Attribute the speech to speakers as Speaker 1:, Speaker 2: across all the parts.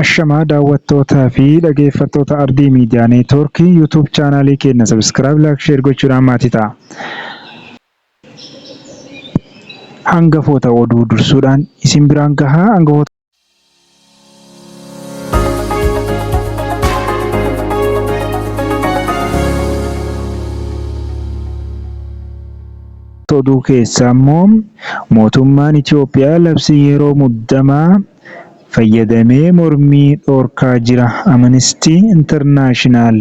Speaker 1: Ashamaa daawwattootaa fi dhageeffattoota Ardii Miidiyaa Neetwoorkii YouTube chaanaalii keenya subscribe, like, share gochuudhaan maatii ta'a. Hangafoota oduu dursuudhaan isin biraan gahaa hangafoota oduu keessaa immoo mootummaan Itoophiyaa labsii yeroo muddamaa fayyadamee mormii dhorkaa jira Amnesty International.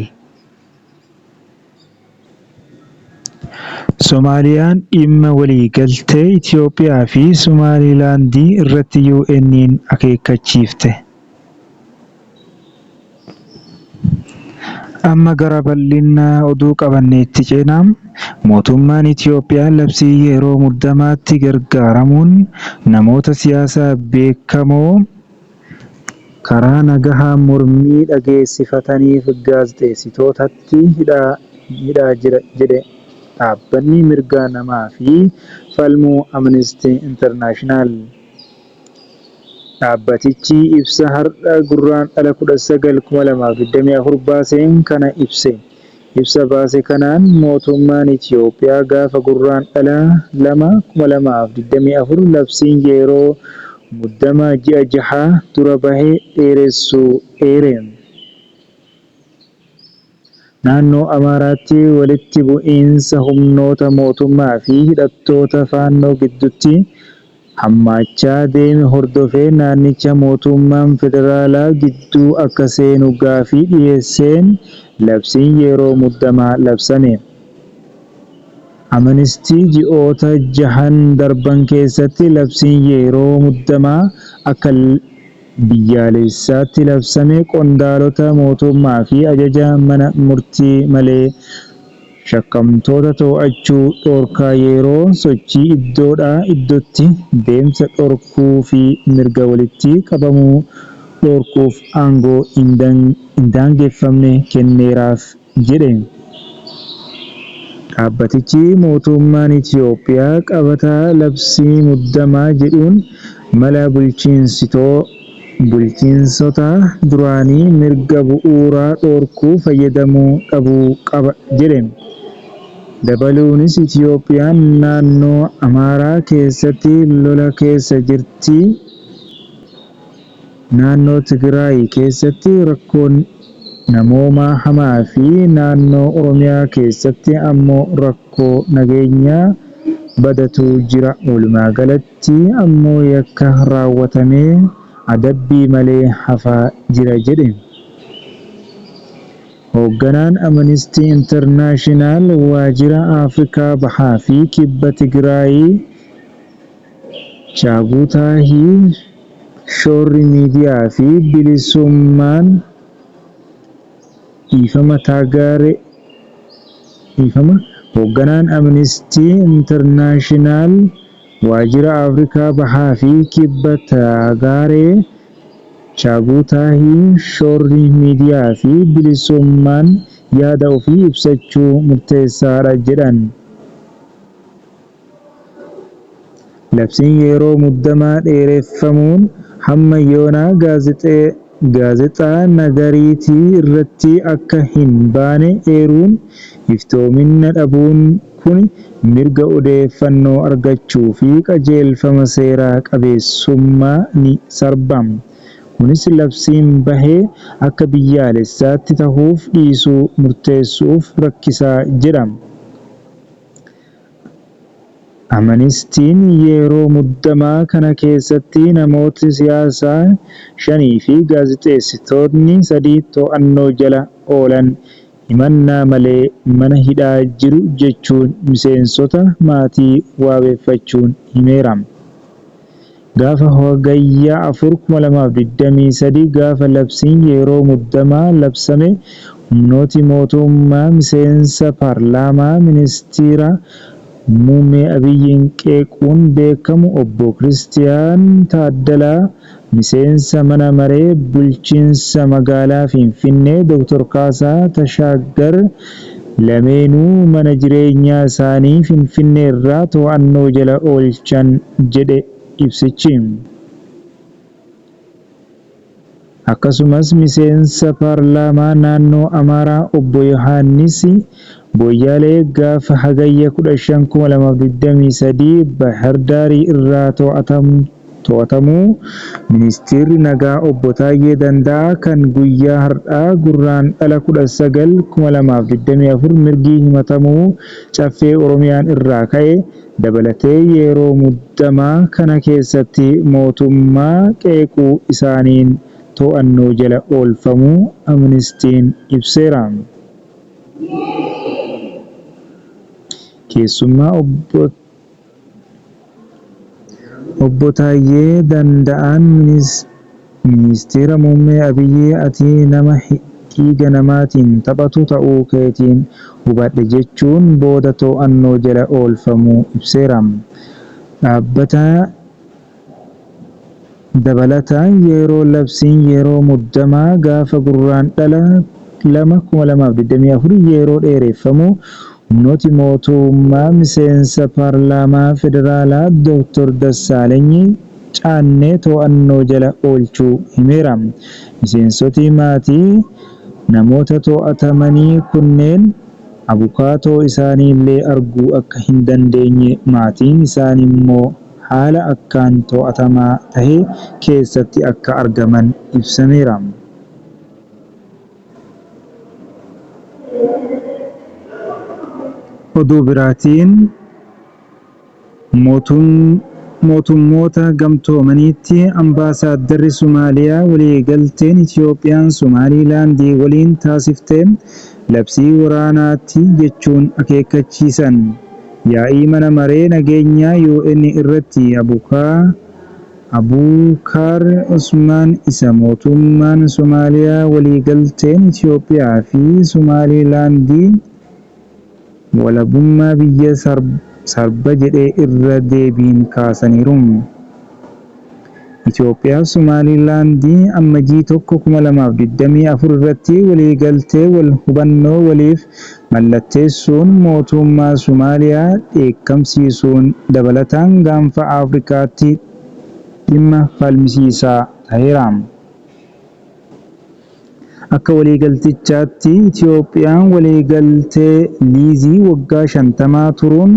Speaker 1: Somaaliyaan dhimma waliigaltee Itoophiyaa fi Somaalilaandii irratti UN'n akeekkachiifte. Amma gara bal'ina oduu qabanneetti ceenaa. Mootummaan Itoophiyaa labsii yeroo muddamaatti gargaaramuun namoota siyaasaa beekamoo karaa nagahaa mormii dhageessifataniif gaazexeessitootatti hidhaa jira jedhe dhaabbanni mirga namaaf falmu Amnesty International. Dhaabbatichi ibsa har'a Gurraandhala 19, 2024 baaseen kana ibse. Ibsa baase kanaan mootummaan Itoophiyaa gaafa Gurraandhala 2, 2024 labsiin yeroo muddamaa ji'a jaha dura bahe dheeressuu eere. Naannoo Amaaraatti walitti bu'iinsa humnoota mootummaa fi hidhattoota Faannoo gidduutti hammaachaa deeme hordofee naannicha mootummaan federaalaa gidduu akka seenu gaafii dhiyeesseen labsiin yeroo muddamaa labsame. Amnestii ji'oota jahan darban keessatti labsiin yeroo muddamaa akka biyyaalessaatti labsame qondaalota mootummaa fi ajaja mana murtii malee shakkamtoota to'achuu, dhorkaa yeroo sochii iddoodhaa iddootti deemsa dhorkuu fi mirga walitti qabamuu dhorkuuf aangoo hin daangeffamne kenneeraaf jedhe. Dhaabbatichi mootummaan Itoophiyaa qabata labsii muddamaa jedhuun mala bulchiinsota duraanii mirga bu'uuraa dhorkuu fayyadamuu dhabuu qaba jedhe. Dabaluunis Itoophiyaan naannoo Amaaraa keessatti lola keessa jirti. Naannoo Tigraay keessatti rakkoon namoomaa hamaa fi naannoo Oromiyaa keessatti ammoo rakkoo nageenyaa badatu jira. Walumaa galatti ammoo yakka raawwatamee adabbii malee hafaa jira jedhe. Hoogganaan Amnesty International waajjira Afrikaa Bahaa fi Kibba Tigraay Chaagutaahii shoorri miidiyaa fi bilisummaan dhiifama Taagaaree dhiifama. Hoogganaan Amnesty International waajjira Afrikaa Bahaa fi Kibba Taagaaree Chaagutaahii shoorri miidiyaa fi bilisummaan yaada ofii ibsachuu murteessaadha jedhan. Labsiin yeroo muddamaa dheereffamuun hamma yoonaa gaazexaa Nagariitii irratti akka hin baane eeruun, iftoomina dhabuun kuni mirga odeeffannoo argachuu fi qajeelfama seera qabeessummaa ni sarba. Kunis labsiin bahe akka biyyaalessaatti tahuuf dhiisuu murteessuuf rakkisaa jedha. Amanistiin yeroo muddamaa kana keessatti namootni siyaasaa shanii fi gaazexeessitootni sadi to'annoo jala oolan himannaa malee mana hidhaa jiru jechuun miseensota maatii wabeeffachuun himeera. Gaafa Hagayya 4, 2023 gaafa labsiin yeroo muddamaa labsame humnooti mootummaa miseensa paarlaamaa ministeera muummee Abiyyiin qeequun beekamu obbo Kiristiyaan Taaddalaa, miseensa mana maree bulchiinsa magaalaa Finfinnee Dr. Kaasaa Tashaaggar lameenuu mana jireenyaa isaanii Finfinnee irraa to'annoo jala oolchan jedhe ibsichi. Akkasumas miseensa paarlaamaa naannoo Amaaraa Obbo Yohaannis Booyyaalee gaafa Hagayya 15, 2023 Baahir Daar irraa to'atamuu, Ministeerri Nagaa Obbo Taayyee Danda'aa kan guyyaa har'aa Gurraandhala 19, 2024 mirgi himatamuu Caffee Oromiyaan irraa ka'e dabalatee yeroo muddamaa kana keessatti mootummaa qeequu isaaniin to'annoo jala oolfamuu Amnistiin ibseera. Keessumaa Obbo Taayyee Danda'aan Ministiira Muummee Abiyyi ati nama dhiiga namaatiin taphatu ta'uu keetiin hubadhe jechuun booda to'annoo jala oolfamuu ibseera. Dabalataan yeroo labsiin yeroo muddamaa gaafa Gurraandhala 2, 2024 yeroo dheereffamu humnooti mootummaa miseensa paarlaamaa federaalaa Dr. Dassaalenyi Caannee to'annoo jala oolchuu himeera. Miseensoti maatii namoota to'atamanii kunneen abukaatoo isaaniillee arguu akka hin dandeenye, maatiin isaaniimmoo haala akkaan to'atamaa tahe keessatti akka argaman ibsameera. Oduu biraatiin Mootummoota Gamtoomaniitti Ambaasaaddarri Somaaliyaa waliigalteen Itoophiyaan Somaalilaand waliin taasifte labsii waraanaati jechuun akeekkachiisan. Yaa'ii Mana Maree Nageenyaa UN irratti Abuukaar Usmaan isa mootummaan Somaaliyaa waliigalteen Itoophiyaa fi Somaalilaand walabummaa biyya sarba jedhe irra deebiin kaasaniiru. Itoophiyaa fi Somaalilaand Amajjii 1, 2024 irratti waliigaltee wal hubannoo waliif mallatteessuun mootummaa Somaaliyaa dheekkamsiisuun dabalataan gaanfa Afrikaatti dhimma falmisiisaa taheera. Akka waliigaltichaatti Itoophiyaan waliigaltee liizii waggaa 50 turuun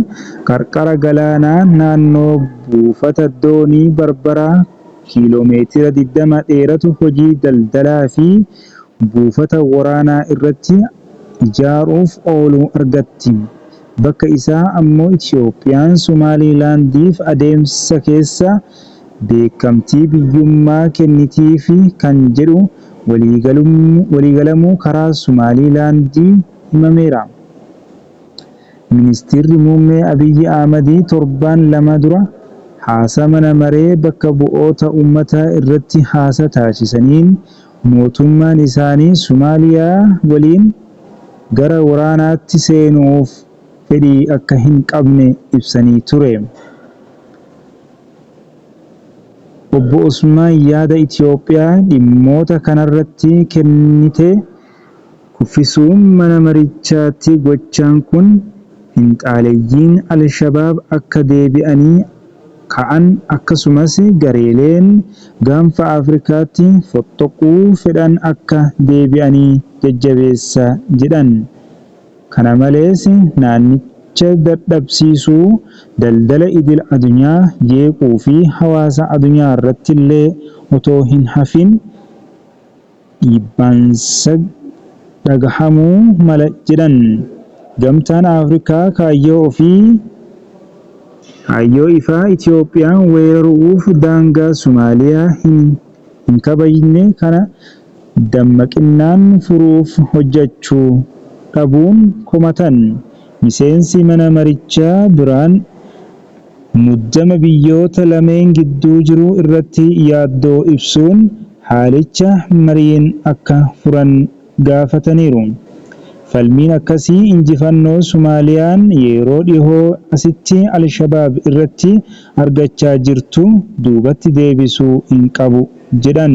Speaker 1: qarqara galaanaa naannoo buufata doonii Barbaraa kiiloomeetira 20 dheeratu hojii daldalaa fi buufata waraanaa irratti ijaaruuf oolu argatti. Bakka isaa ammoo Itoophiyaan Somaalilaandiif adeemsa keessa beekamtii biyyummaa kennitiifi kan jedhu waliigalamuu karaa Somaalilaand himameera. Ministiirri Muummee Abiyyi Ahmad torban lama dura haasaa mana maree bakka bu'oota uummataa irratti haasaa taasisaniin mootummaan isaanii Somaaliyaa waliin gara waraanaatti seenuuf fedhii akka hin qabne ibsanii ture. Obbo Usmaan yaada Itoophiyaa dhimmoota kanarratti kennite kuffisuun mana marichaatti gochaan kun finxaaleyyiin Al-Shabaab akka deebi'anii ka'an akkasumas gareeleen gaanfa Afrikaatti fottoquu fedhan akka deebi'anii jajjabeessa jedhan. Kana malees naannicha dadhabsiisuu, daldala idil-adunyaa jeequu fi hawaasa adunyaarrattillee otoo hin hafin dhiibbaansaa dhagahamuu mala jedhan. Gamtaan Afrikaa kaayyoo ifaa Itoophiyaan weeraruuf daangaa Somaaliyaa hin kabajne kana dammaqinaan furuuf hojjachuu dhabuun komatan. Miseensi mana marichaa biraan muddama biyyoota lameen gidduu jiru irratti yaaddoo ibsuun haalicha mariin akka furan gaafataniiru. Falmiin akkasii injifannoo Somaaliyaan yeroo dhihoo asitti Al-Shabaab irratti argachaa jirtu duubatti deebisuu hin qabu jedhan.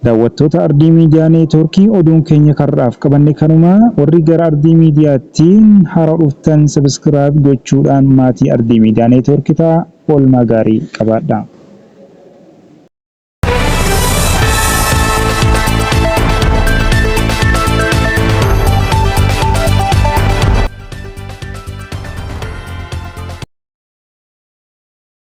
Speaker 1: Daawwattoota Ardii Miidiyaa Neetwoorkii, oduun keenya karraaf qabanne kanuma. Warri gara Ardii Miidiyaatti haaraa dhuftan subscribe gochuudhaan maatii Ardii Miidiyaa Neetwoorkii ta'a. Oolmaa gaarii qabaadha.